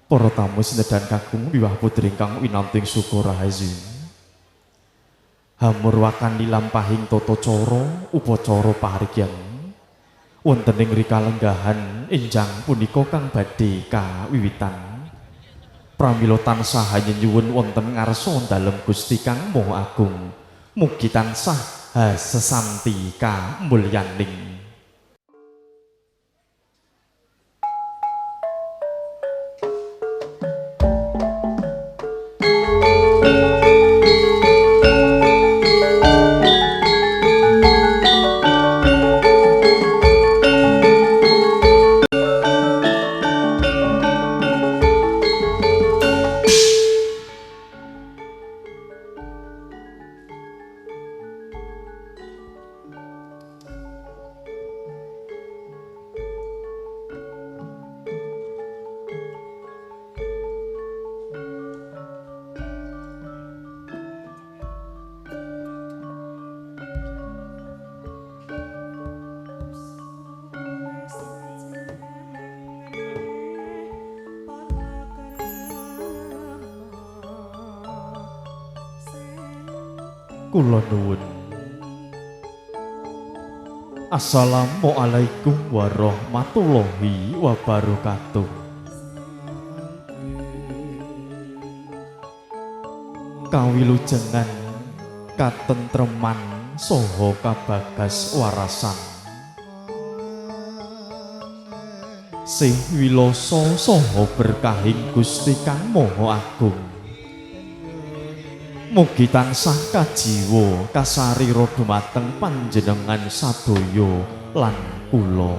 Para tamu sinedhan kakung wiwah putri ingkang winantu ing Sukorahayu. Hamurwakani lampahing tata cara upacara pahargyan wonten ing rikalenggahan enjang punika kang badhe kawiwitan. Pramila tansah nyenyuwun wonten ngarsa dalem Gusti Kang Maha Agung. Mugi tansah hasesanti kamulyaning. Kula nuwun. Assalamualaikum warahmatullahi wabarakatuh. Kawilujengan katentreman saha kabagas warasan. Sih wilasa saha berkahing Gusti Kang Maha Agung. Mugi tansah kajiwa kasarira dumateng panjenengan sadaya lan kula.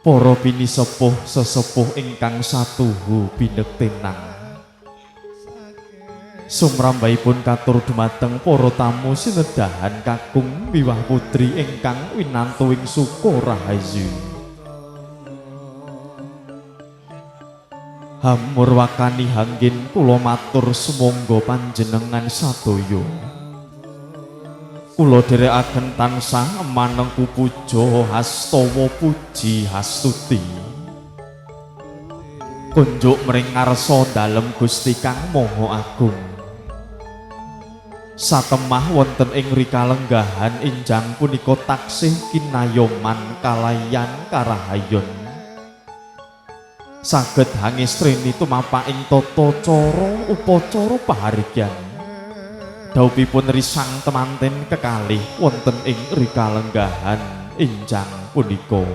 Para pinisepuh sesepuh ingkang satuhu binektenan. Sumrambahipun katur dumateng para tamu sinedhahan kakung miwah putri ingkang winantu ing Sukorahayu. Hamurwakani hanggin kula matur sumangga panjenengan sadaya. Kula dherekaken tansah manengku puja hastawa puji hastuti. Kunjuk mring ngarsa dalem Gusti Kang Maha Agung. Satemah wonten ing rikalenggahan enjang punika taksih kinayoman kalayan karahayon. Saged hangestrini tumapak ing tata cara upacara pahargyan. Dhaupipun risang temanten kekalih wonten ing rikalenggahan enjang punika.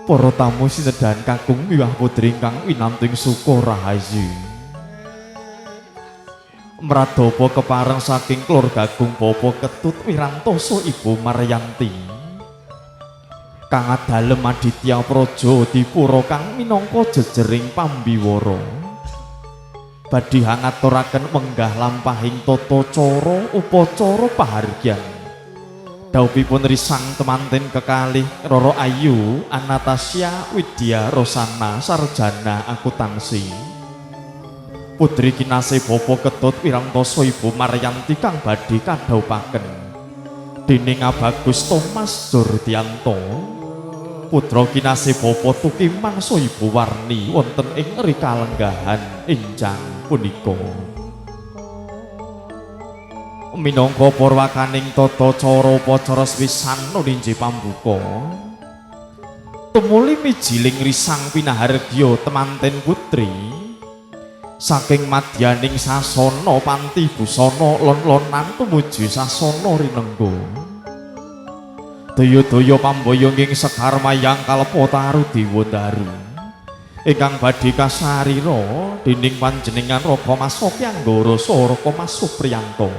Para tamu sinedhan kakung miwah putri ingkang winantu ing Sukorahayu. Mradapa kepareng saking keluarga Agung Bapa Ketut Wirantoso Ibu Maryanti. Kang adalem Aditya Praja Dipura kang minangka jejering pambiwara. Badhe hangaturaken wenggah lampahing tata cara upacara pahargyan. Dhaupipun risang temanten kekalih Roro Ayu Anastasia Widya Rosana Sarjana Akuntansi. Putri kinasih Bapa Ketut Wirantoso Ibu Maryanti kang badhe kadhaupaken dening Abagus Thomas Jordianto, putra kinasih Bapa Tukiman saha Ibu Warni wonten ing rikalenggahan enjang punika. Minangka purwakaning tata cara upacara sepisan nuninji pambuka, tumuli mijiling risang pinahargya temanten putri saking madyaning sasana panti busana lon-lonan tumuju sasana rinengga. Daya-daya pambayang ing sekar mayang kalpa taru dewa daru ingkang badhe kasarira dening panjenengan Raka Mas Sopianggara saha Raka Mas Supriyanto.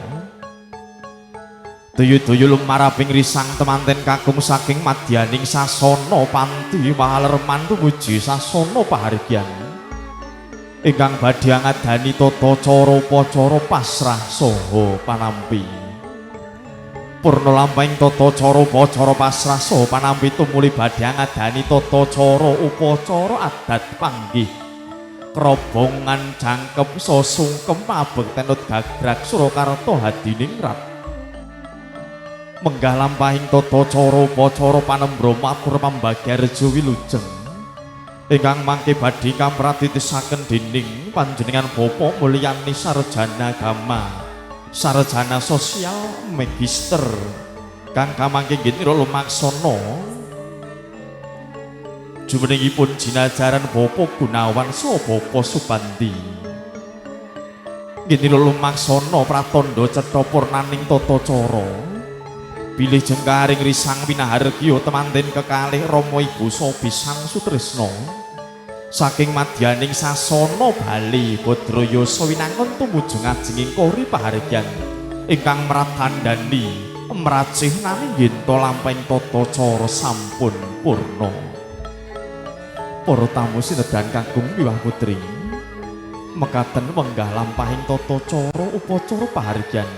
Daya-daya lumaraping risang temanten kakung saking madyaning sasana panti mahalerman tumuju sasana pahargyan ingkang badhe ngadani tata cara upacara pasrah saha panampi. Purna lampahing tata cara upacara pasrah saha panampi tumuli badhe ngadani tata cara upacara adat panggih krobongan jangkep sasungkem pabektenut gagrag Surakarta Hadiningrat. Menggah lampahing tata cara upacara panembrama matur pambagyareja wilujeng ingkang mangke badhe kapratitisaken dening panjenengan Bapak Mulyani Sarjana Agama, Sarjana Sosial Magister, kang kamangke nggih lumaksana jumenengipun jinajaran Bapak Gunawan saha Bapak Subandi. Nggih lumaksana pratandha cetha purnaning tata cara bilih jengkaring risang pinahargya temanten kekalih Rama Ibu saha Bisang Sutrisna saking madyaning sasana Bali Badrayasa winangun tumuju ngajenging kori pahargyan ingkang mratandhani mracih nami yenta lampahing tata cara sampun purna. Para tamu sinedhan kakung miwah putri, mekaten wenggah lampahing tata cara upacara pahargyan.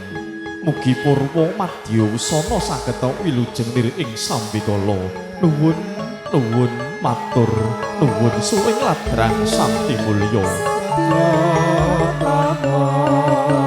Mugi purwa madya wusana saged wilujeng nir ing sambikala. Nuwun nuwun matur nuwun suwing ladrang santi mulya. Tama.